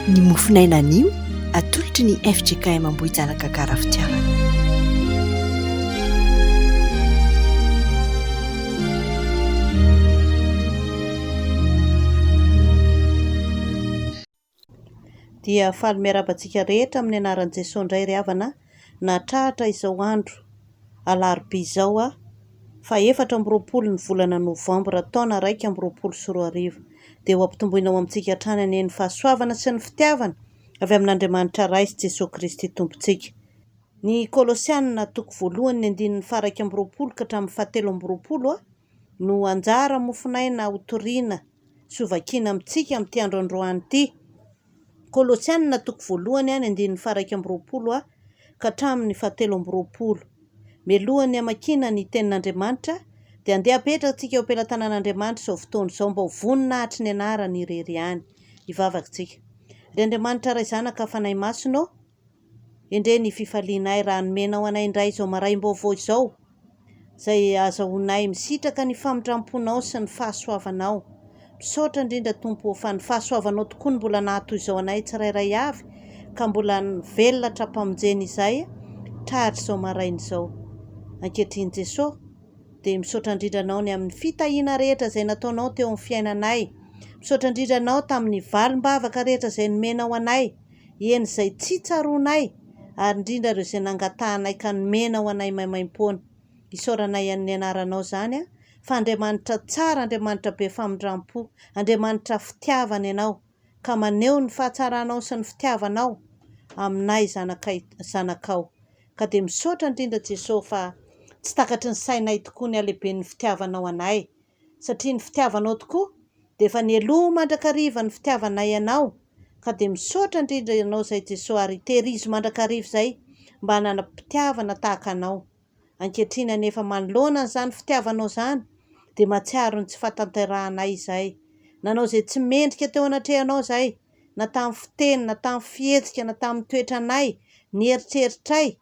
Ny mofonaina anio atolotry ny fjkm Ambohijanaka Gara Fitiavana. Dia faly miarahaba antsika rehetra amin'ny anaran'i Jesoa indray ry havana nahatratra izao andro alarobia izao aho fa 24 ny volana novambra taona 2021. Dia ho ampitomboina ao amintsika hatrany anie ny fahasoavana sy ny fitiavana avy amin'Andriamanitra Ray sy Jesoa Kristy Tompontsika. Ny Kolosiana toko voalohany ny andininy faha 21 ka hatramin'ny faha 23 no anjara mofonaina hotorina sy hovakiana amintsika amin'ity andro androany ity. Kolosiana toko voalohany ny andininy faha 21 ka hatramin'ny faha 23. Mialohan'ny hamakiana ny tenin'Andriamanitra dia andeha hapetratsika eo am-pelatanan'Andriamanitra izao fotoana izao mba ho voninahitry ny anarany irery ihany. Hivavaka isika. Ry Andriamanitra Ray Zanaka Fanahy Masina ô, Endrey ny fifalianay raha nomenao anay indray izao maraim-baovao izao, izay ahazahoanay misitraka ny famindram-ponao sy ny fahasoavanao. Misaotra indrindra Tompo ô fa ny fahasoavanao tokoa no mbola nahatoy izao anay tsirairay avy ka mbola velona hatrampamonjena izay tratra izao maraina izao. Ankehitriny Jesoa dia misaotra indrindra Anao ny amin'ny fitahiana rehetra izay nataonao teo amin'ny fiainanay. Misaotra indrindra Anao tamin'ny valim-bavaka rehetra izay nomenao anay. eny izay tsy tsaroanay ary indrindra ireo izay nangatahanay ka nomenao anay maimaimpoana. Isaoranay an'ny anaranao izany an, fa Andriamanitra tsara, Andriamanitra be famindrampo, Andriamanitra fitiavana Ianao, ka maneho ny fahatsaranao sy ny fitiavanao aminay zanakay, zanakao. Ka dia misaotra indrindra Jesoa fa tsy takatry ny sainay tokoa ny halehiben'ny fitiavanao anay, satria ny fitiavanao tokoa dia efa nialoha mandrakariva ny fitiavanay Anao, ka dia misaotra indrindra Ianao izay Jesoa ary tehirizo mandrakariva izay mba hananam-pitiavana tahaka Anao. Ankehitriny anefa manoloana an'izany fitiavanao izany dia mahatsiaro ny tsy fahatanterahanay izahay. Nanao izay tsy mendrika teo anatrehanao izahay, na tamin'ny fiteny, na tamin'ny fihetsika, na tamin'ny toetranay, ny eritreritray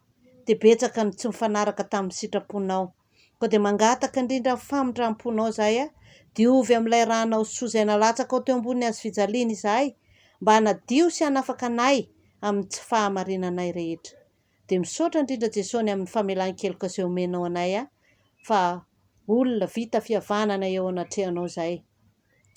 dia betsaka ny tsy mifanaraka tamin'ny sitraponao. Koa dia mangataka indrindra ny famindram-ponao izahay a, diovy amin'ilay rànao soa izay nalatsakao teo ambonin'ny hazofijaliana izahay, mba hanadio sy hanafaka anay amin'ny tsy fahamarinanay rehetra. Dia misaotra indrindra Jesoa ny amin'ny famelan-keloka izay omenao anay a, fa olona vita fihavanana eo anatrehanao izahay.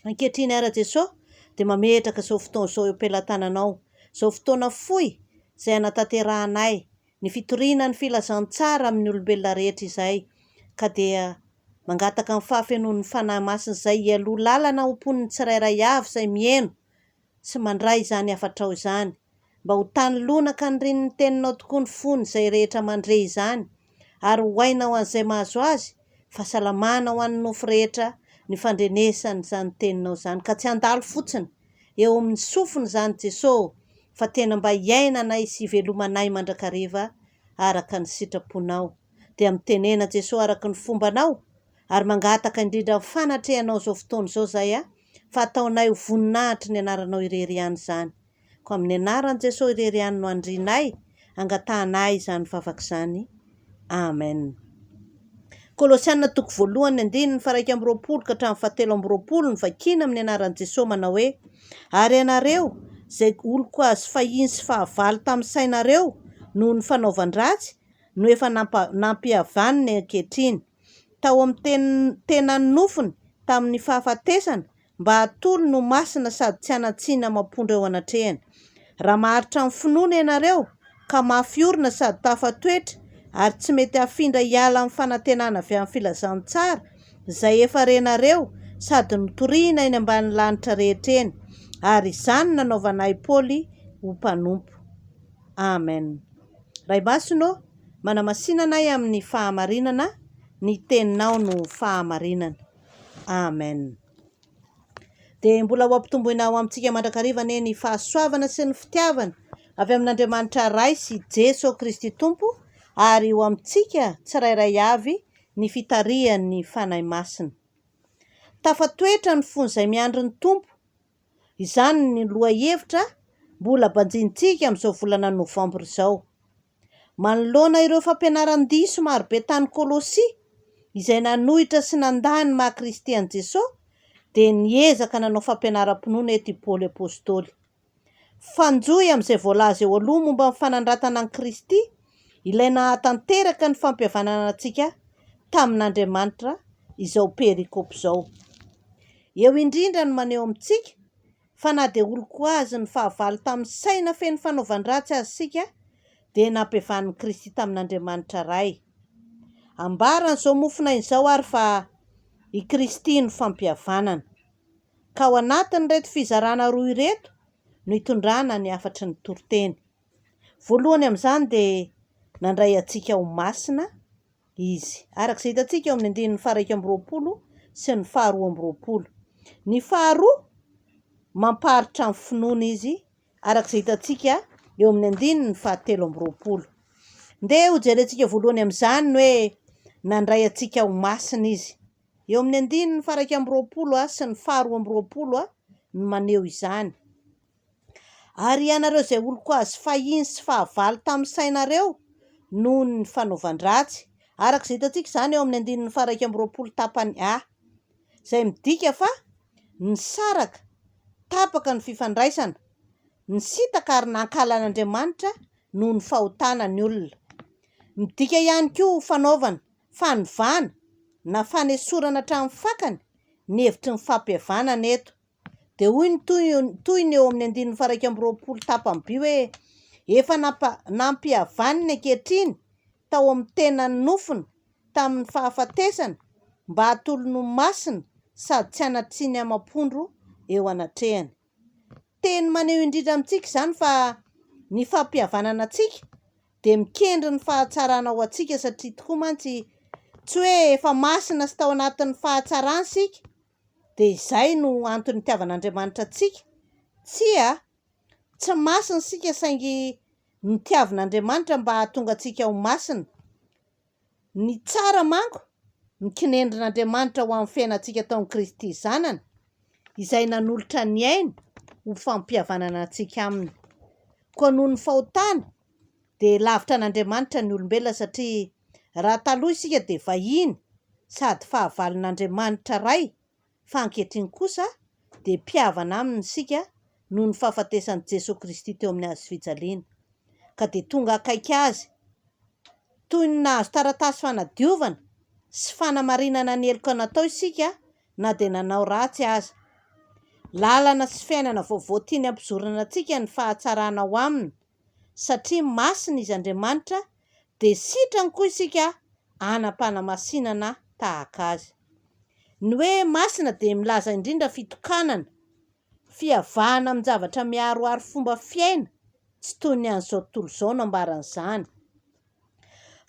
Ankehitriny ara Jesoa dia mametraka izao fotoana izao eo am-pelatananao, izao fotoana fohy izay hanatanterahanay ny fitoriana ny filazantsara amin'ny olombelona rehetra izay ka dia mangataka ny fahafenoan'ny Fanahy Masina izay hialoha lalana ho mponin'ny tsirairay avy izay miheno sy mandray izany hafatrao izany mba ho tany lonaka anirian'ny teninao tokoa ny fony izay rehetra mandre izany ary ho aina ho an'izay mahazo azy fahasalamana ho an'ny nofo rehetra ny fandrenesany izany teninao izany ka tsy handalo fotsiny eo amin'ny sofiny izany Jeso ô, fa tena mba hiainanay sy hivelomanay mandrakariva araka ny sitraponao. Dia mitenena Jeso araka ny fombanao, ary mangataka indrindra ny fanatrehanao izao fotoana izao izay a, fa ataonay ho voninahitry ny anaranao irery ihany izany. Koa amin'ny anaran'i Jeso irery ihany no andrinay, angatahanay izany vavaka izany. Amen. Kolosiana toko voalohany andininy faha 21 ka hatramin'ny faha 23 no vakiana amin'ny anaran'i Jesoa manao hoe, Ary ianareo izay oloko azy fahiny sy fahavalo tamin'ny sainareo noho ny fanaovan-dratsy no efa nampihavaniny ankehitriny tao amin'ny tenan'ny nofony tamin'ny fahafatesana mba hatolony ho masina sady tsy hanan-tsiny amam-pondro eo anatrehany. Raha maharitra amin'ny finoana ianareo, ka mafy orina sady tafatoetra, ary tsy mety hafindra hiala amin'ny fanantenana avy amin'ny filazantsara, izay efa renareo sady notorihina eny ambanin'ny lanitra rehetra eny, ary izany no nanaovana ahy Paoly ho mpanompo. Amen. Ray Masina ô, manamasina anay amin'ny fahamarinana, ny teninao no fahamarinana. Amen. Dia mbola ho ampitomboina ao amintsika mandrakariva anie ny fahasoavana sy ny fitiavana avy amin'Andriamanitra Ray sy Jeso Kristy Tompo ary ho amintsika tsirairay avy ny fitarihan'ny Fanahy Masina. Tafatoetra ny fon'izay miandry ny Tompo. Izany ny lohahevitra mbola banjinintsika amin'izao volana novambra izao. Manoloana ireo fampianaran-diso marobe tany Kolosia, izay nanohitra sy nandà ny maha Kristy an'i Jesoa, dia niezaka nanao fampianaram-pinoana eto i Paoly Apostoly. Fanjohy amin'izay voalaza eo aloha momba ny fanandratana an'i Kristy, ilay nahatanteraka ny fampihavanana antsika tamin'Andriamanitra izao perikopa izao. Eo indrindra no maneho amintsika fa na dia olon-ko azy ny fahavalo tamin'ny saina feno fanaovan-dratsy aza isika, dia nampihavan'i Kristy tamin'Andriamanitra Ray. Ambaran'izao mofonaina izao ary fa i Kristy no fampihavanana. Ka ao anatin'ireto fizarana roa ireto no itondrana ny hafatry ny toriteny. Voalohany amin'izany dia nandray antsika ho masina Izy, araka izay hitantsika eo amin'ny andininy faha-21 sy ny faha-22. Ny faharoa, mamparitra ny finoana Izy, araka izay hitantsika eo amin'ny andininy faha-23. Ndeha hojerentsika voalohany amin'izany ny hoe nandray antsika ho masina Izy. Eo amin'ny andininy faha-21 sy ny faha-22 no maneho izany. Ary ianareo izay oloko azy fahiny sy fahavalo tamin'ny sainareo noho ny fanaovan-dratsy, araka izay hitantsika izany eo amin'ny andininy faha-21 tapany A, izay midika fa nisaraka, tapaka ny fifandraisana, nisintaka ary nankahala an'Andriamanitra noho ny fahotana ny olona. Midika ihany koa ho fanaovana, fanovana, na fanesorana hatramin'ny fakany ny hevitry ny fampihavanana eto. Dia hoy ny tohiny eo amin'ny andininy faha-21 tapany by hoe, Efa nampihavaniny ankehitriny tao amin'ny tenan'ny nofony tamin'ny fahafatesana mba hatolony ho masina sady tsy hanan-tsiny amam-pondro eo anatrehany. Teny maneho indrindra amintsika izany fa ny fampihavanana antsika dia mikendry ny fahatsarana ho antsika satria tokoa mantsy tsy hoe efa masina sy tao anatin'ny fahatsarana isika Dia izay no antony itiavan'Andriamanitra antsika? Tsia! Tsy masina isika saingy notiavin'Andriamanitra mba hahatonga antsika ho masina. Ny tsara manko no kinendrin'Andriamanitra ho amin'ny fiainantsika tao amin'i Kristy Zanany, izay nanolotra ny ainy ho fampihavanana antsika Aminy. Koa noho ny fahotana dia lavitra an'Andriamanitra ny olombelona satria raha taloha isika dia vahiny sady fahavalon'Andriamanitra Ray fa ankehitriny kosa dia mpihavana Aminy isika noho ny fahafatesan'i Jesoa Kristy teo amin'ny hazo fijaliana ka dia tonga akaiky Azy toy ny nahazo taratasy fanadiovana sy fanamarinana ny heloka natao isika na dia nanao ratsy aza. Lalana sy fiainana vaovao tiany hampizorana antsika ny fahatsarana ao Aminy satria masina Izy Andriamanitra dia sitrany koa isika hanam-panamasinana tahaka Azy. Ny hoe masina dia milaza indrindra fitokanana, fiavahana amin-javatra miharoharo fomba fiaina tsy toy ny an'izao tontolo izao no ambaran'izany.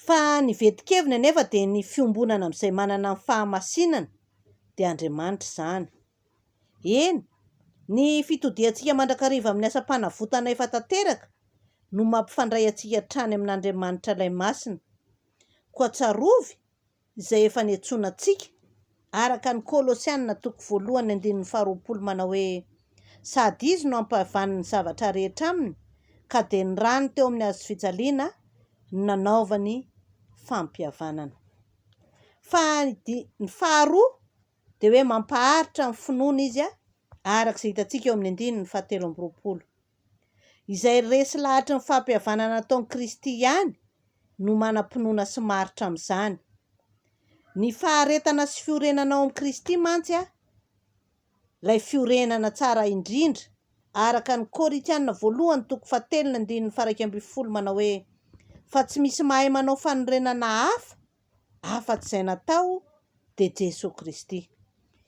Fa ny vetin-keviny anefa dia ny fiombonana amin'izay manana ny fahamasinana, dia Andriamanitra izany. Eny, ny fitodihantsika mandrakariva amin'ny asam-panavotana efa tanteraka no mampifandray antsika hatrany amin'Andriamanitra ilay Masina. Koa tsarovy izay efa niantsoana antsika, araka ny Kolosiana toko voalohany andininy faharoapolo manao hoe, Sady Izy no ampahavaniny ny zavatra rehetra aminy, ka dia ny rany teo amin'ny hazofijaliana no nanaovany fampihavanana. Fa ny faharoa dia hoe mampaharitra ny finoana izy araka izay hitantsika eo amin'ny andininy fahatelo amby roapolo. Izay resy lahatry ny fampihavanana nataon'i Kristy ihany no manam-pinoana sy maharitra amin'izany. Ny faharetana sy fiorenana ao amin'i Kristy mantsy ilay fiorenana tsara indrindra araka ny Korintiana voalohany toko fahatelo ny andininy faha-11 manao hoe, Fa tsy misy mahay manao fanorenana hafa afa-tsy izay natao dia Jesoa Kristy.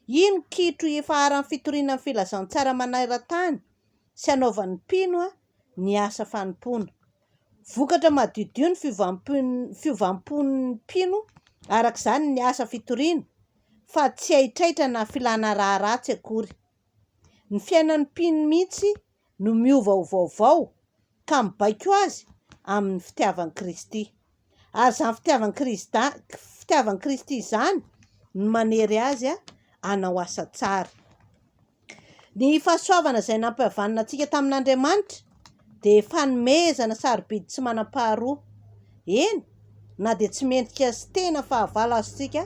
Iny kitro ifaharan'ny fitoriana ny filazantsara maneran-tany sy anaovan'ny mpino ny asa fanompoana. Vokatra madiodio ny fiovam-pon'ny mpino araka izany ny asa fitoriana fa tsy haitraitra na filana raharaha tsy akory. Ny fiainan'ny mpino mihitsy no miova ho vaovao ka mibaiko azy amin'ny fitiavan'i Kristy. Ary izany fitiavan'i Krisda, fitiavan'i Kristy izany no manery azy hanao asa tsara. Ny fahasoavana izay nampihavanina antsika tamin'Andriamanitra dia fanomezana sarobidy tsy manam-paharoa. Eny, na dia tsy mendrika sy tena fahavalo aza isika,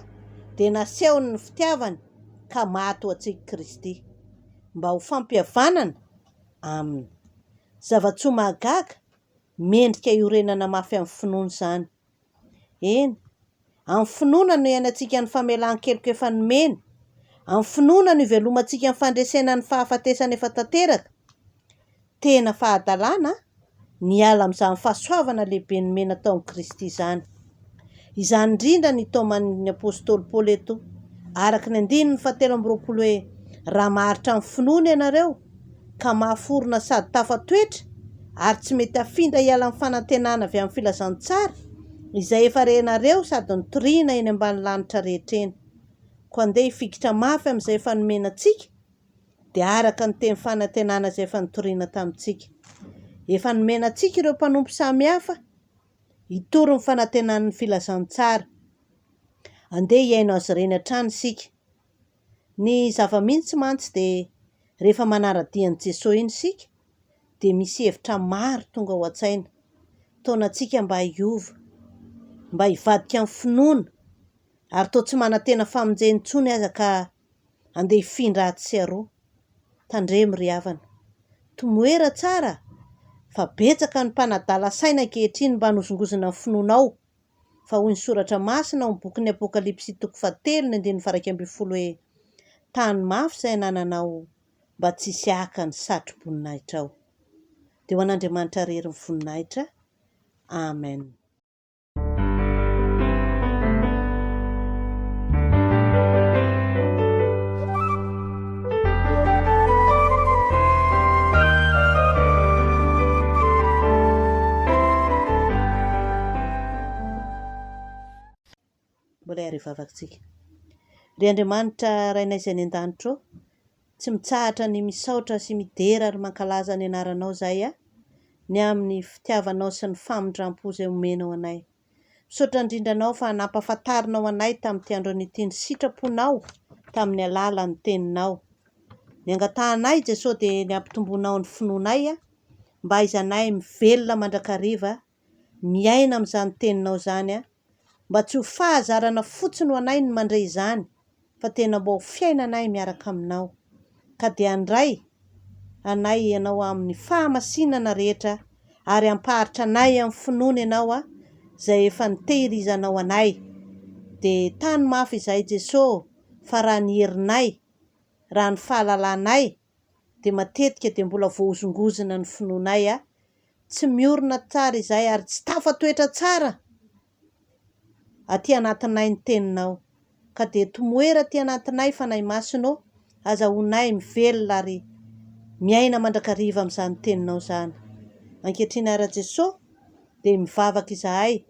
dia nasehony ny fitiavany ka maty ho antsika Kristy, mba ho fampihavanana Aminy. Zava-tsoa mahagaga, mendrika hiorenana mafy amin'ny finoana izany. Eny, amin'ny finoana no iainantsika ny famelan-keloka efa nomena, amin'ny finoana no ivelomantsika ny fandresena ny fahafatesana efa tanteraka. Tena fahadalana ny hiala amin'izany fahasoavana lehibe nomena tao amin'i Kristy izany. Izany indrindra no itaoman'ny apostoly Paoly eto, araka ny andininy fahatelo amby 20 hoe, Raha maharitra amin'ny finoana ianareo, ka mahaforona sady tafatoetra ary tsy mety hafindra hiala amin'ny fanantenana avy amin'ny filazantsara, izay efa renareo sady notorina eny ambany lanitra rehetra eny. Koa andeha hifikitra mafy amin'izay efa nomena antsika, dia araka ny teny fanantenana izay efa notorina tamintsika. Efa nomena antsika ireo mpanompo samihafa hitory ny fanantenan'ny filazantsara. Andeha hihaino azy ireny hatrany isika. Ny zava-mihitsy mantsy dia rehefa manara-dia an'i Jesoa iny isika dia misy hevitra maro tonga ao an-tsaina. Taona antsika mba hiova, mba hivadika amin'ny finoana ary toa tsy manantena famonjena intsony aza ka andeha hifindra atsy sy aroa. Tandremo ry havana. Tomoera tsara fa betsaka ny mpanadala saina ankehitriny mba hanozongozona ny finoanao. Fa hoy ny soratra masina ao amin'ny bokin'ny Apokalypsy toko fahatelo ny andininy faha-11 hoe, Tano mafy izay anananao mba tsy hisy haka ny satro-boninahitrao. Dia ho an'Andriamanitra irery ny voninahitra. Amen. Mbola hiary hivavaka isika. Ry Andriamanitra Rainay izay any an-danitra ô, tsy mitsahatra ny misaotra sy midera ary mankalaza ny anaranao izahay ny amin'ny fitiavanao sy ny famindram-po izay omenao anay. Misaotra indrindra anao fa nampahafantarinao anay tamin'ity andro anio ity ny sitraponao tamin'ny alalan'ny teninao. Ny angatahanay Jesoa dia ny hampitomboanao ny finoanay mba hahaizanay mivelona mandrakariva miaina amin'izany teninao izany mba tsy ho fahazarana fotsiny ho anay ny mandre izany fa tena mba ho fiainanay miaraka aminao ka dia handray anay ianao amin'ny fahamasinana rehetra ary hampaharitra anay amin'ny finoana ianao izay efa nitehirizanao anay dia tano mafy izahay Jeso fa raha ny herinay raha ny fahalalanay dia matetika dia mbola voahozongozona ny finoanay tsy miorina tsara izahay ary tsy tafatoetra tsara aty anatinay ny teninao. Ka dia tomoera aty anatinay Fanahy Masina ô, azahoanay mivelona ary miaina mandrakariva amin'izany teninao izany. Ankehitriny ary Jesoa dia mivavaka izahay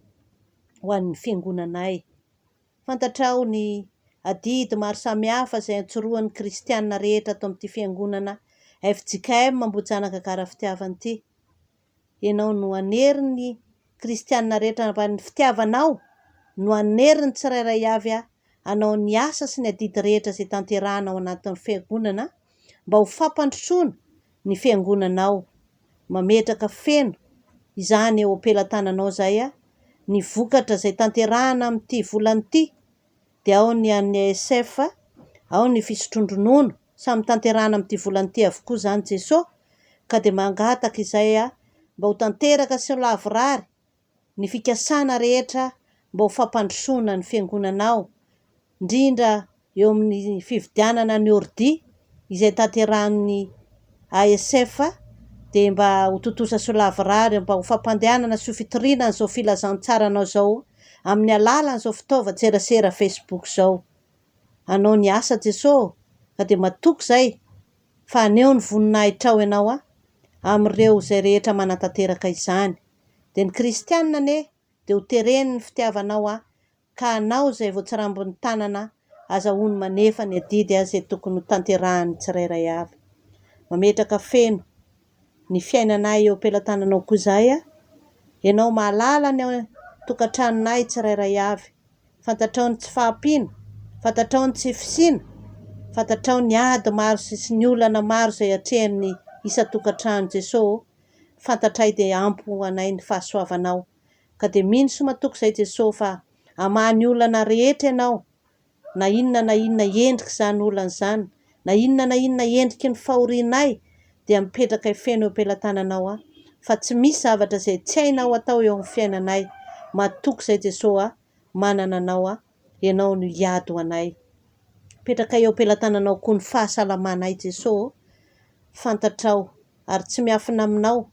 ho an'ny fiangonanay. Fantatrao ny adidy maro samihafa izay antsorohan'ny kristiana rehetra ato amin'ity fiangonana fjkm Ambohijanaka Gara Fitiavana ity. Ianao no hanery ny kristiana rehetra mba ny fitiavanao no hanery ny tsirairay avy hanao ny asa sy ny adidy rehetra izay tanterahana ao anatin'ny fiangonana mba ho fampandrosoana ny fiangonanao. Mametraka feno izany eo am-pelatananao izay ny vokatra izay tanterahana amin'ity volana ity dia ao ny an'ny ASF, ao ny fisotroan-dronono, samy tanterahana amin'ity volana ity avokoa izany Jeso ka dia mangataka izay mba ho tanteraka sy ho lavorary ny fikasana rehetra mba ho fampandrosoana ny fiangonanao, indrindra eo amin'ny fividianana ny ordi izay tanterahin'ny ASF dia mba ho tontosa sy ho lavorary mba ho fampandehanana sy ho fitoriana an'izao filazantsaranao izao amin'ny alalan'izao fitaovan-tserasera Facebook izao. Hanao ny asa Jeso ô, ka dia matoky izay fa haneho ny voninahitrao ianao amin'ireo izay rehetra manatanteraka izany. Dia ny kristianina anie dia ho tereny ny fitiavanao ahy ka hanao izay voatsirambin'ny tanana azahoany manefa ny adidy izay tokony ho tanterahan'ny tsirairay avy. Mametraka feno ny fiainanay eo am-pelatananao koa izahay. Ianao mahalala ny tokantranonay tsirairay avy. Fantatrao ny tsy fahampiana, fantatrao ny tsy fisiana, fantatrao ny ady maro sy ny olana maro izay atrehan'ny isan-tokantrano Jesoa ô. Fantatray dia ampy ho anay ny fahasoavanao. Ka dia mino sy matoky izay Jesoa fa hamaha ny olana rehetra Ianao, na inona na inona endrik'izany olana izany, na inona na inona endriky ny fahorianay, dia. Dia mipetrakay feno eo am-pelatananao aho fa tsy misy zavatra izay tsy hainao atao eo amin'ny fiainanay. Matoky izay Jesoa a, manana anao aho, Ianao no hiady ho anay. Mipetrakay eo am-pelatananao koa ny fahasalamanay Jesoa ô. Fantatrao ary tsy miafina aminao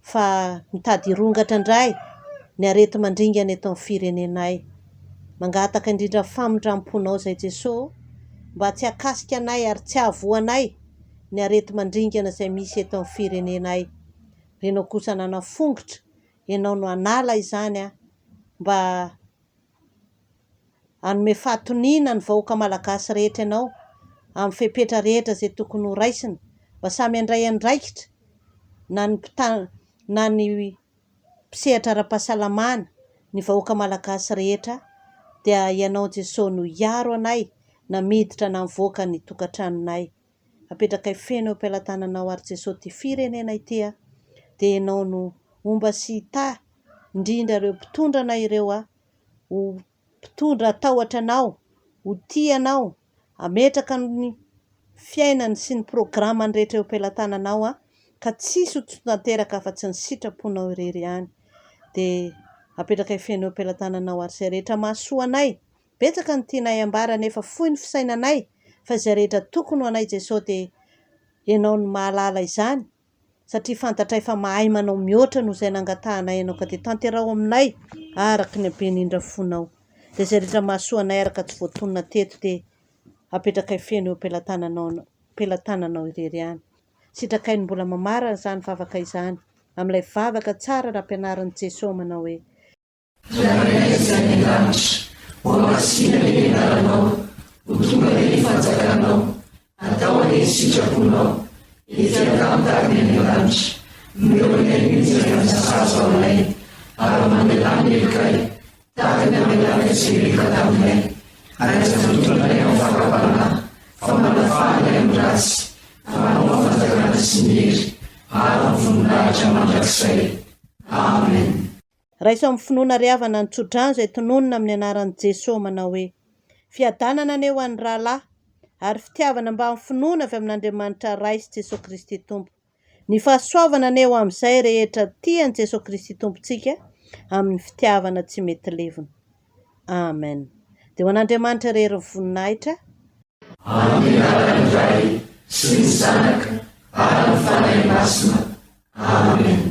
fa mitady hirongatra indray ny areti-mandringana eto amin'ny firenenay. Mangataka indrindra famindram-ponao izay Jesoa ô, mba tsy hahakasika anay ary tsy hahavoa anay ny areti-mandringana izay misy eto amin'ny firenenay. Ianao kosa nanafongotra, Ianao no hanala izany an, mba Hanome fahatoniana ny vahoaka malagasy rehetra ianao amin'ny fepetra rehetra izay tokony ho raisina mba samy handray andraikitra na ny mpitana na ny mpisehatra ara-pahasalamana, ny vahoaka malagasy rehetra dia ianao Jesoa no hiaro anay na miditra na mivoaka ny tokantranonay. Apetrakay feno eo am-pelatananao ary Jesoa ity firenena ity a, dia ianao no homba sy hitahy indrindra ireo mpitondra anay ireo a, ho mpitondra hatahotra anao, ho tia anao, hametraka ny fiainany sy ny programany rehetra eo am-pelatananao a, ka tsisy ho tsy tanteraka afa-tsy ny sitraponao irery ihany. Dia apetrakay feno eo am-pelatananao ary izay rehetra mahasoa anay Betsaka ny tianay ambara nefa fohy ny fisainanay fa izay rehetra tokony ho anay Jesoa dia Ianao no mahalala izany satria fantatray fa mahay manao mihoatra noho izay nangatahanay Ianao ka dia tanteraho aminay araka ny haben'indra fonao. Dia izay rehetra mahasoa anay araka tsy voatonona teto dia apetrakay feno eo am-pelatananao am-pelatananao irery ihany. Sitrakay ny mbola mamarana izany vavaka izany amin'ilay vavaka tsara nampianarin'i Jesoa manao hoe. Rainay izay any an-danitra, ho hamasina anie ny anaranao, ho tonga anie ny fanjakanao, atao anie ny sitraponao, ety an-tany tahaka ny any an-danitra. Omeo anay anio izay sahaza ho anay, ary mamelà ny helokay, tahaka ny namelanay izay meloka taminay, ary aza mitondra anay amin'ny fakam-panahy, fa manafaha anay amin'ny ratsy, fa Anao ny fanjakana sy ny hery ary ny voninahitra mandrakizay. Amen. Raiso amin'ny finoana ry havana ny tsodrano izay tononina amin'ny anaran'i Jesoa manao hoe, Fiadanana anie ho an'ny rahalahy, ary fitiavana mbamin'ny finoana avy amin'Andriamanitra Ray sy Jesoa Kristy Tompo. Ny fahasoavana anie ho amin'izay rehetra tia an'i Jesoa Kristy Tompontsika amin'ny fitiavana tsy mety levona. Amen. Dia ho an'Andriamanitra irery ny voninahitra. Amin'ny anaran'ny Ray sy ny Zanaka ary ny Fanahy Masina. Amen.